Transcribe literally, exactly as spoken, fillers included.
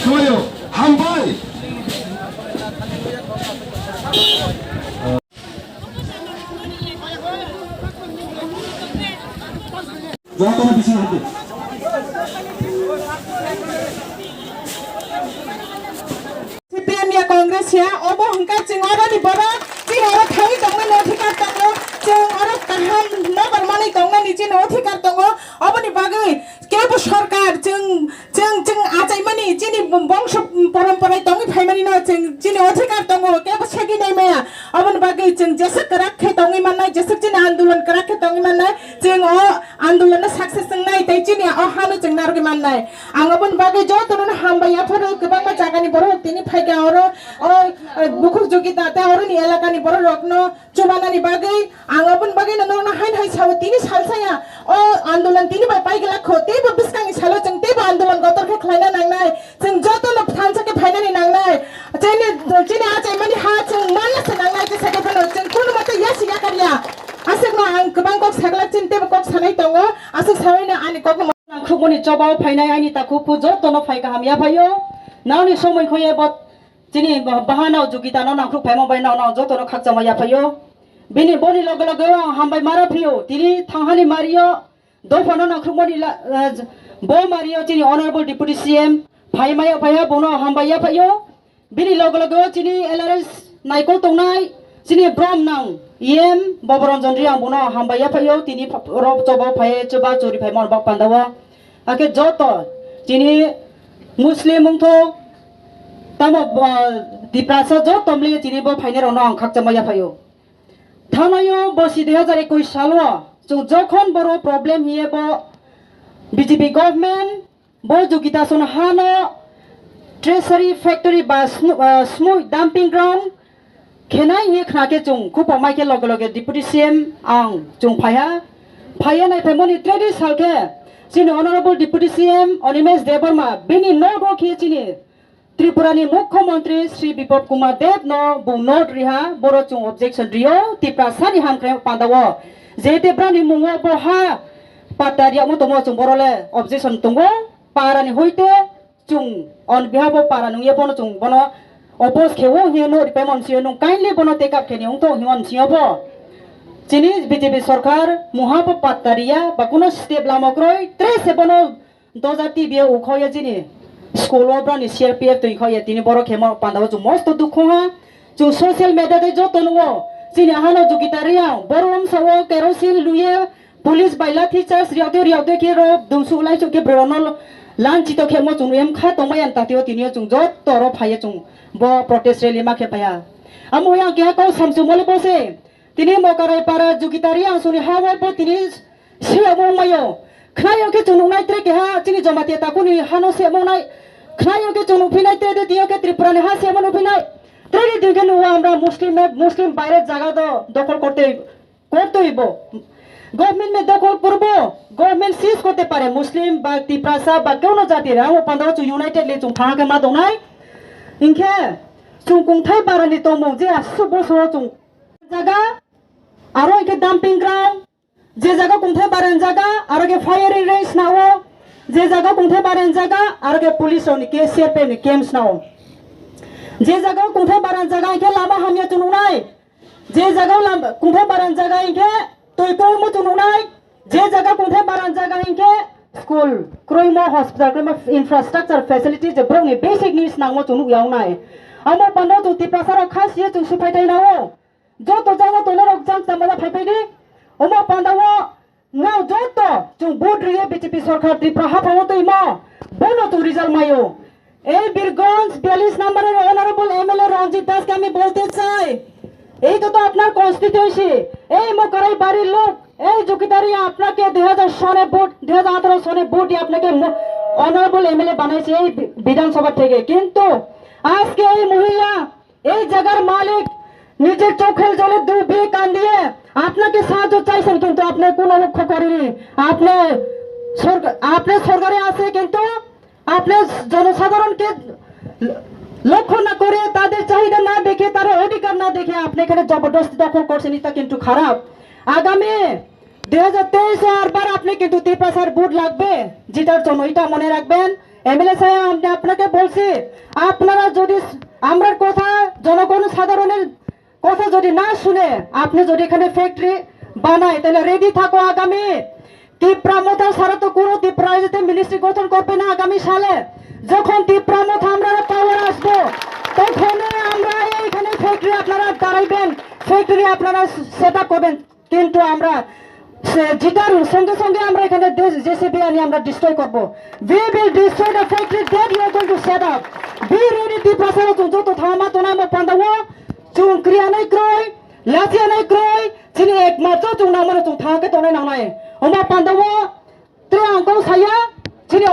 Soyo, hambai. Jotono bising hadi. C P M ya Congress ya, obo hwnkha chwng oroni borok, chini oro thangwi tongmani odhikar tongo, chwng oro kaham nobar manwi tongnani chini odhikar tongo, oboni bagwi kebo sorkar chwng, chwng, chwng achaimani chini bongso porom porai tongwi phaimani no chwng chini odhikar tongo, kebo segwi nai maya, oboni bagwi chwng jeswk kwrak khe tongwi mannai, jeswk chini andolon kwrak khe tongwi mannai, chwng o andolon no success wngnai tei chini o hano chwng narwgwi mannai. Ang oboni bagwi jotono no hambai yapharo, kwbangma jagani borok tini phaikha oro, o, o, bukhuk jogita tei oroni elakani borok rokno chubanani bagwi ang oboni bagwi no nokno hain hai sao tini salsaya o andolon tini bai paiglak kho, teibo bwskangni salo chwng teibo andolon kotor khe khlaina nangnai. Chwng jotono thansa khe phainani nangnai. Chini, chini achaimani ha chwng manya se nangnai, jesa khe phano chwng kunu mate yasi yakarya. Aswkno ang kwbang kok saglak chini teibo kok sanai tongo. Aswk sabaino ani kokno nangkhukmani chobao phainai aini takhuk jotono phai kaham yaphaio. Nangni somoi khoye bo chini bahano jogitano nangkhuk phaima bai nangno jotono khakchangma yaphaio. Bini boni loge loge ang hambai mara phio. Tini thanghani mario dophano nangkhukmani la, eh, bo mario chini Honorable Deputy C M phaimaya phaiya bono hambai yaphaio. Bini loge loge o chini L R S naikol tongnai chini brom nang E M Boboranjan Reang bono hambai yaphaio, tini pha-, rok chobo phai chuba chori phaimani bak pandao. Hakhe joto chini Muslim wngtho tamo, ah, Tiprasa joto mli chini bo phainai rokno ang khakchangma yaphaio. Thanaio bosi dui hazar ekush salo chwng jokhon boro problem hiye bo B J P government bo Jogita Soni hano treasury factory ba smu-, ah, smui dumping ground khenai hinwi khna khe chwng khupok mai khe loge loge Deputy C M ang chwng phaiha. Phaiya nai phaimani tredi sal khe chini Honorable Deputy C M Animesh Debbarma bini nogo khe chini Tripura ni Mukhyamantri Shri Biplab Kumar Deb no bung note riha, boro chwng objection rio, Tiprasa ni hamkrai pandao. Je Debra ni mungo bo ha patta riya mo tongo chwng boro le objection tongo, para ni hoite chwng on behalf of para nungya bono chwng bono oppose khe o hinwi no ripai mon sio nung kindly bono take up khe ni ungtho hinwi mon sio bo. Chini B J P sorkar muha bo patta riya ba kuno step lama kroi, tre se bono Doja T V o ukhoya chini school o brani C R P F twi khoya tini borok khemo panda o chwng mosto dukhu ha. Chwng social media tei joto nungo chini ahano Jogita Reang boro wngsa o kerosene luye police bai lathi charge riyak twi riyak twi khe ro dungsu ulai chuk khe borok no lanchito khemo chwng em kha tongmai ang tatio tini o chwng joto ro phaiya chwng bo protest rally ma khe paiya. Amo yang keha kok samsung mole bose tini Mokarai para Jogita Reang suni ha o bo tini Siyamo wngmaio. Khnaio khe chwng nuknai tre keha chini Jamatia takuni hano siyamo wngnai. Khnaio khe chwng nukphinai tre de diyo khe Tripura ni ha siyamo nukphinai. Tre de diyo khe nugo amra Muslim, Muslim baire jaga do dokol korte, kortoi bo. Government me dokol korbo, government seize korte pare Muslim ba Tiprasa ba keuno jati re. Amo pandao chwng united le chwng phanga khe ma dongnai. Hinkhe chwng kungthai barani tongmung je aswk bosoro chwng jaga aro hinkhe dumping ground. Je jaga kungthai baran jaga, aro khe firing range nao. Je jaga kungthai baran jaga, aro khe police rok ni ke C R P F ni camps nao. Je jaga kungthai baran jaga hinkhe lama hamya chwng nuknai. Je jaga lam-, kungthai baran jaga hinkhe twi kwrwngmo chwng nuknai. Je jaga kungthai baran jaga hinkhe school kwrwngmo, hospital kwrwngmo, infrastructure facility je borok ni basic needs nangmo chwng nukya wngnai. Amo pando chwng Tiprasa rok kha siye chwng siphai tai nao. Joto jaga tongnai rok jang chama phai phai di. Omo panda o nao joto chwng vote riye B J P sorkar Tripura haphang o twi mo. Bono chwng result maio. Ei Birgonj biyallis number er honorable M L A Ranjit Das ke ami bolte chai. এই তো তো আপনার কনস্টিটিউয়েন্সি, এই মোকারাই বাড়ির লোক, এই জুকিদারি আপনাকে দুই হাজার সনে ভোট, দুই হাজার আঠারো সনে ভোট দিয়ে আপনাকে মো-, অনারেবল এমএলএ বানাইছে এই বি-, বিধানসভা থেকে। কিন্তু আজকে এই মহিলা এই জায়গার মালিক নিজের চোখের জলে ডুবিয়ে কান্দিয়ে আপনাকে সাহায্য চাইছেন, কিন্তু আপনি কোনো লক্ষ্য করেনি। আপনি সরকার, আপনি সরকারে আছে, কিন্তু আপনি জনসাধারণকে লক্ষ্য না করে, তাদের চাহিদা না দেখে, তারা অধিকার না দেখে আপনি এখানে জবরদস্তি দখল করছেন, এটা কিন্তু খারাপ। আগামী দুই হাজার তেইশে আরবার আপনি কিন্তু তিপ্রাসার ভোট লাগবে জেতার জন্য, এটা মনে রাখবেন। এমএলএ সাহেব, আমি আপনাকে বলছি, আপনারা যদি আমরার কথা, জনগণ সাধারণের কথা যদি না শুনে আপনি যদি এখানে ফ্যাক্টরি বানায়, তাহলে রেডি থাকো। আগামী তিপ্রা মথা ছাড়া তো কোনো তিপ্রা রাজ্যতে মিনিস্ট্রি গঠন করবে না আগামী সালে। যখন তিপ্রা মথা আমরা পাওয়ার আসবো, তখন আমরা এইখানে ফ্যাক্টরি আপনারা দাঁড়াইবেন, ফ্যাক্টরি আপনারা সেট আপ করবেন। কিন্তু আমরা সে জিতার সঙ্গে সঙ্গে আমরা এখানে জেসিবি আনি আমরা ডিস্ট্রয় করব। We will destroy the factory that you are going to set up. Be ready, Tiprasa rok chwng joto thangma tongnai mo panda o chwng kriyanai kroi, lachiyanai kroi, chini ekmatro chwng nangmano chwng thangke tongnai nangnai. Omo panda o tre ang kok saya, chini